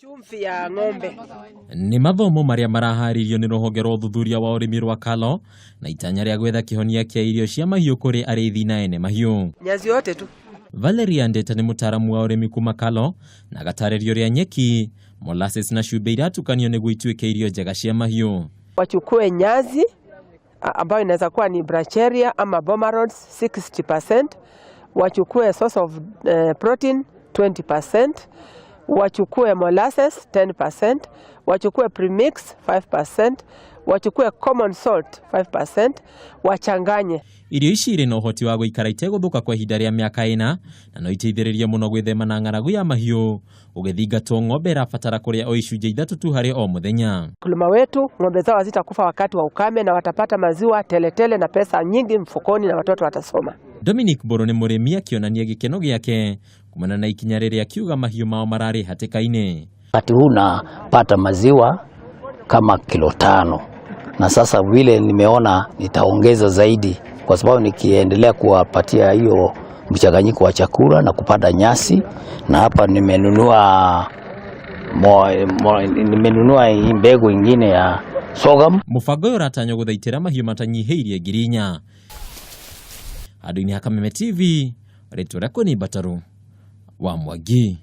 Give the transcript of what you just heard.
Chumvi ya ng'ombe. Nĩ mathomo marĩa maraharĩirio nĩ rũhonge rwa ũthuthuria wa ũrĩmi rwa KALRO na itanya rĩa gwetha kĩhonia kĩa irio cia mahiũ kũrĩ arĩithi na ene mahiũ. Nyasi yote tu. Valeria Ndeta nĩ mũtaaramu wa ũrĩmi kuma KALRO na agatarĩria ũrĩa nyeki, molasses na cumbĩ iratukanio nĩguo ituĩke irio njega cia mahiũ. Wachukue nyasi ambayo inaweza kuwa ni bracharia ama boma rods 60%, wachukue source of protein 20%, wachukue molasses 10%, wachukue premix 5%, wachukue common salt 5%, wachanganye. Irio ici irĩ na ũhoti wa gũikara itegũthũka kwa ihinda rĩa mĩaka 4 na no iteithĩrĩrie mũno gwĩthema na ng'aragu ya mahiũ. Ũgĩthingatwo ng'ombe ĩrabatara kũrĩa o icunjĩ 3 tu harĩ o mũthenya. Wakulima wetu ng'ombe zao hazitakufa wakati wa ukame na watapata maziwa teletele na pesa nyingi mfukoni na watoto watasoma. Dominic Mbũrũ nĩ mũrĩmi akĩonania gĩkeno gĩake kumana na ikinya rĩrĩa akiuga mahiũ mao mararĩ hatĩka-inĩ. Wakati huu napata maziwa kama kilo 5 na sasa vile nimeona nitaongeza zaidi, kwa sababu nikiendelea kuwapatia hiyo mchanganyiko wa chakula na kupata nyasi, na hapa nimenunua hii mbegu ingine ya sorghum. Mũbango ũyũ ũratanywo gũthaitĩra mahiũ matanyihĩirie 4,000. Handũ-inĩ ha Kameme TV, rĩtwa rĩakwa nĩ Mbataru wa Mwangi.